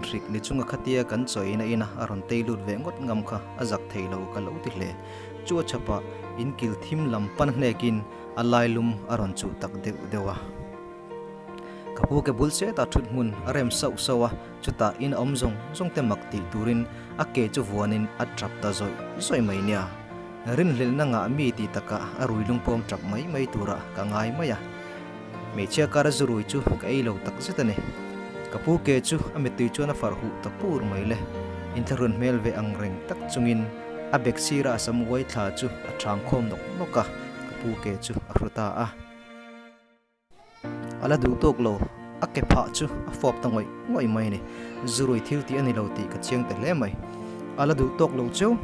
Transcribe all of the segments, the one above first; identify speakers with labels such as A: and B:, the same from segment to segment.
A: hrik ni chunga khatia kan chawiina ina a rawn tei lut ve ngawt ngam kha a zak thei lo ka lo ti hle. Chu a chhapah in kil thim lam pan hnekin a lailum a rawn chuh tak deuh deuh a. Ka pu ke bul chet ah thut hmun a rem sauh sauh a, chutah in a awm zawng zawng te mak tih turin a ke chu vuanin a tap ta zawih zawih mai nia. Rinhlelhna ngah mi tih takah a rui lungpawm tap mai mai turah ka ngai mai a. Hmeichhia kara zu rui chu ka ei lo tak zet a ni. Ka pu ke chu a mittui chuan a farh huh ta pur mai le. Inthlahrun hmel ve ang reng tak chungin a bek sira a sam uai thla chu a thang khawm nawk nawk a, ka pu ke chu a hru ta a. A la duh tawk lo, a ke phah chu a fawp ta ngawih ngawih mai a ni. Zurui thil tih a ni lo tih ka chiang ta hle mai. A la duh tawk lo cheu,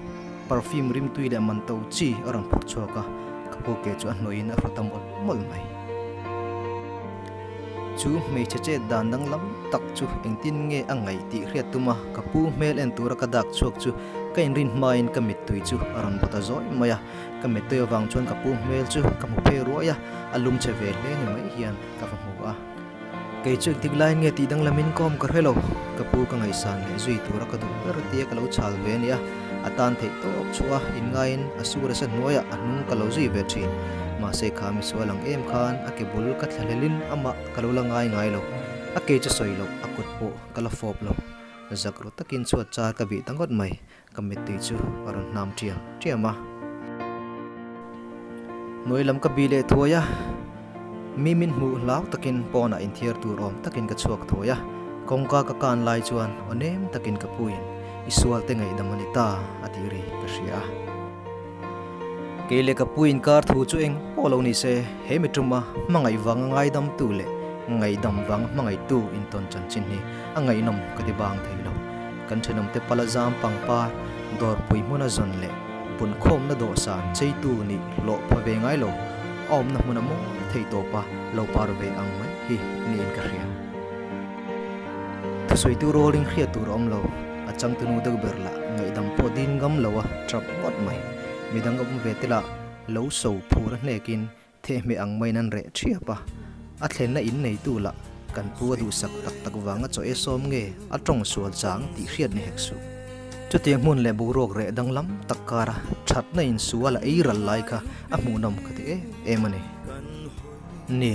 A: perfume rimtui leh man to chi a rawn phawrh chhuak a, ka pu ke chu a hnuaiin a hru ta mawlh mawlh mai. Chu hmeichhe chet dan danglam tak chu engtin nge a ngaih tih hriat tum a, ka pu hmel en tura ka dak chhuak chu ka inrin hmain ka mittui chu a rawn baw ta zawih mai a. Ka mittui avang chuan ka pu hmel chu ka hmu phei ruai a, a lum che ve hle ni mai hian ka va hmu a. Kei chu engtik laiin nge tih danglamin ka awm ka hre lo, ka pu ka ngaihsan leh zui tura ka duh ber tia ka lo chhal ve a nia, a tan theih tawp chhuah a, inngaiin a sur a sa hnuaiah a hnung ka lo zui ve thin. Mahse kha misual ang em khan a ke bul ka thlahlelin amah ka lo la ngai ngai lo, a ke chu sawi loh a kut pawh ka la fawp lo. Zak ru takin chhuat char ka bih ta ngawt mai. Ka mittui chu a rawn hnam ṭiam ṭiam a. Hnuai lam ka bi leh thuai a, mi min hmuh hlau takin pawnah inthiar tur awm takin ka chhuak thuai a, kawngka ka kan lai chuan aw nem takin ka puiin i sual te ngaihdam a ni ta a tih ri ka hria a. Kei leh ka puiin kar thu chu eng pawh lo ni se, he mi ṭuma hmangaih vanga ngaidamtu leh ngaihdam vanga hmangaihtu intawn chanchin hi a ngaihnawm ka ti bang thei lo. Kan thenawmte pala zam pangpar dawrpui hmuna zawn leh punkhawmna dawhsan cheitu nih hlawh pha ve ngai lo, a awmna hmuna mawi thei tawpa lo par ve ang mai hi niin ka hria. Thusawitu rolling hriat tur a awm lo, a changtunu deuh ber lah ngaihdam pawh din ngam lo a tap ngawt mai. Midang awm ve te lah lo so phur a hnekin Thehmeh ang maiin an reh ṭhiap a, a thlenna in neitu lah kan pu a duhsak tak tak vanga chaw e sawm nge a tawng sual chang tih hriat ni hek suh. Chutiang hmun leh boruak reh danglam tak kara thatna in sual a ei ral lai kha a hmuhnawm ka ti em em a ni. Ni,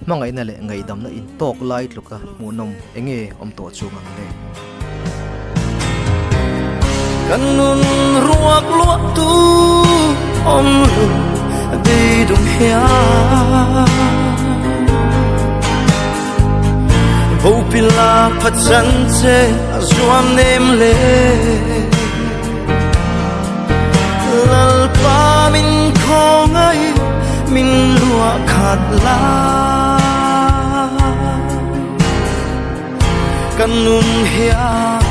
A: hmangaihna leh ngaihdamna in tawk lai tluka hmuhnawm enge awm tawh chung ang le.
B: Kan nun ruak luah tu awm lo beidawng hian Bopila phatsan che a zuam nem le Lalpa min khawngai min luah khat la Kan nun hian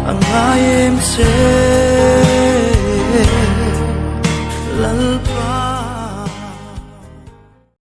B: a ngai em che Lalpa.